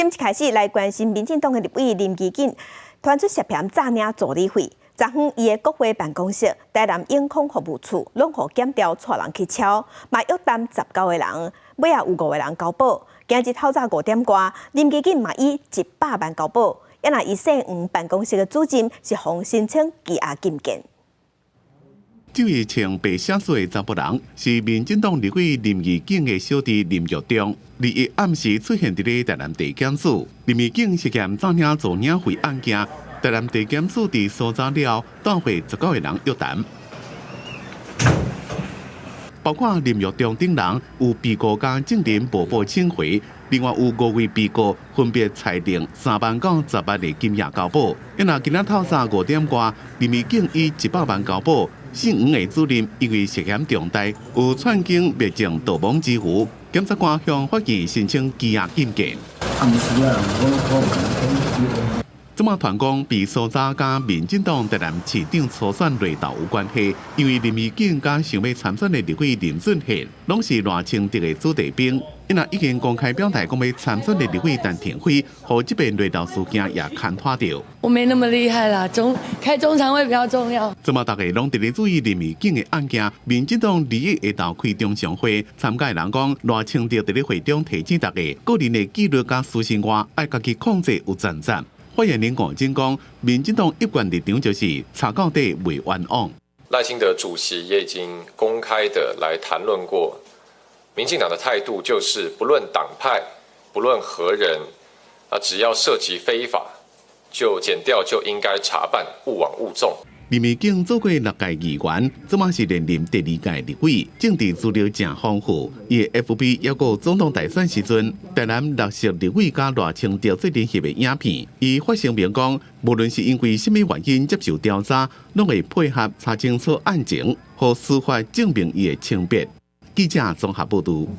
今一開始來關心民進黨的立委林宜景，傳出涉嫌詐領助理費。昨昏伊的國會辦公室、台南永康服務處攏予檢調帶人去抄，嘛約談19個人，尾仔有五個人交保。今日透早5點外，林宜景嘛以100萬交保，抑若伊姓黃辦公室的主任是予申請羈押禁見。這位穿白寫字的查埔人是民進黨立委林宜景的小弟林育中，21暗時出現佇咧台南地檢署。林宜景涉嫌詐領助領費案件，台南地檢署佇搜查了帶回19個人約談，包括林育中等人有被告佮證人無報請回，另外有五位被告分別裁定3萬到10萬的金額交保。因若今仔透早5點外，林宜景以100萬交保。姓黃的主任因為涉嫌重大，有串經滅證盜網之虞，檢察官向法院申請羈押禁見。這馬傳講被搜查佮民進黨台南市長初選內鬥有關係，因為林宜景佮想欲參選的立委林俊憲，攏是賴清德的子弟兵。伊若已經公開表態講欲參選的立委陳亭妃，予這邊內鬥事件也牽拖著。我沒那麼厲害啦，中開中常會比較重要。這馬大家攏佇咧注意林宜景的案件，民進黨21下晝開中常會，參加的人講賴清德佇咧會中提醒大家，個人的紀律佮私生活愛家己控制有進展。發言人吳征講，民進黨一貫立場就是查到底袂冤枉。賴清德主席也已經公開的來談論過，民進黨的態度就是不論黨派，不論何人，啊，只要涉及非法，就檢調就應該查辦，勿枉勿縱。林宜景做過六屆議員，這馬是連任第二屆立委，政治資歷誠豐富。伊的 FB 抑閣總統大選時陣，台南綠色立委佮賴清德做陣翕的影片，伊發聲明講，無論是因為啥物原因接受調查，攏會配合查清楚案情，予司法證明伊的清白。記者綜合報導。